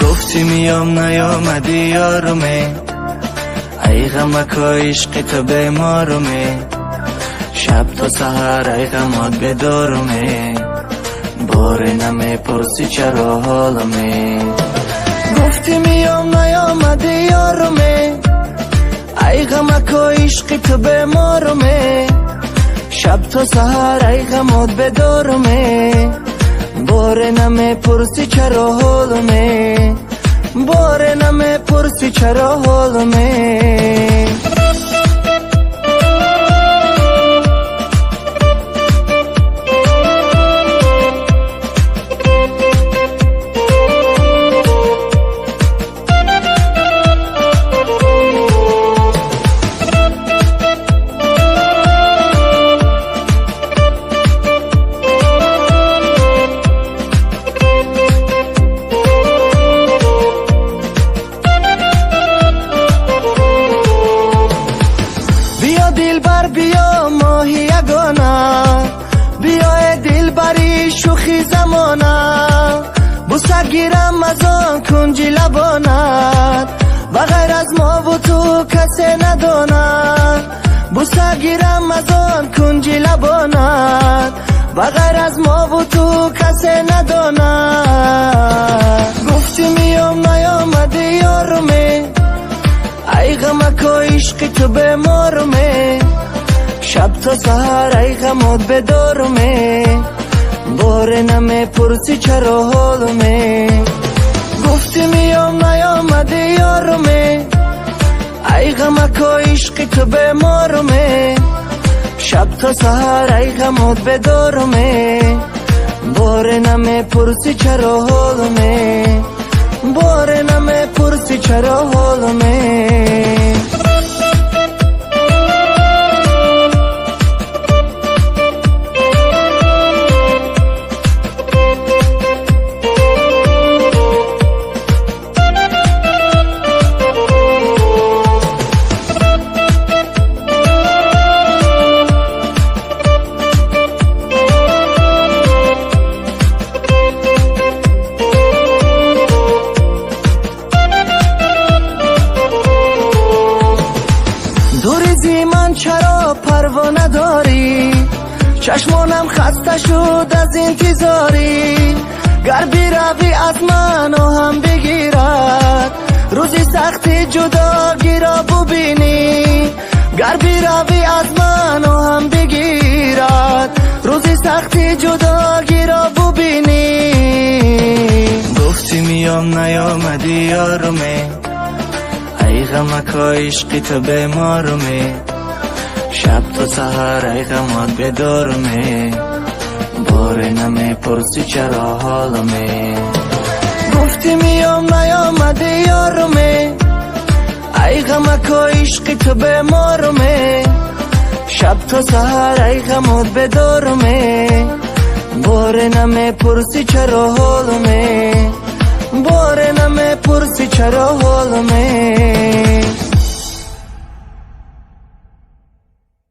Гуфтӣ миём, наёмадӣ, ёруме. Ай ғамако, ишқи ту беморуме. Шаб то саҳар ай ғамот бедоруме. Боре намепурсӣ, чаро ҳолуме. Гуфтӣ миём, наёмадӣ, ёруме. Ай ғамако, ишқи ту беморуме. Шаб то саҳар ай ғамот бедоруме. Боре намепурсӣ, чаро ҳолуме. Боре намепурсӣ, чаро ҳолуме. Биё, дилбар, биё, моҳи ягона. Биё, э дилбари шӯхи замона. Буса гирам аз он кунҷи лабонат. Ба ғайр аз мову ту касе надонад. Буса гирам аз он кунҷи лабонат. Ба ғайр аз мову ту касе надонад. Гуфтӣ миём, наёмадӣ, ёруме. Ай ғамако, ишқи ту беморуме. Шаб то саҳар ай ғамот бедоруме. Боре намепурсӣ, чаро ҳолуме. Гуфтӣ миём, наёмадӣ, ёруме. Ай ғамако, ишқи ту беморуме. Шаб то саҳар ай ғамот бедоруме. Боре намепурсӣ, чаро ҳолуме. Боре намепурсӣ, чаро ҳолуме. Дури зи ман чаро парво надорӣ? Чашмонам хаста шуд аз интизорӣ. Гар биравӣ аз ман, оҳам бигирад. Рӯзи сахти ҷудогиро бубинӣ. Гар биравӣ аз ман, оҳам бигирад. Рӯзи сахти ҷудогиро бубинӣ. Гуфтӣ миём, наёмадӣ, ёруме. Ай ғамако, ишқи ту беморуме. Шаб то саҳар ай ғамот бедоруме. Боре намепурсӣ, чаро ҳолуме. Гуфтӣ миём, наёмадӣ, ёруме. Ай ғамако, ишқи ту беморуме. Шаб то саҳар ай ғамот бедоруме. Боре намепурсӣ, чаро ҳолуме. Боре намепурсӣ, чаро.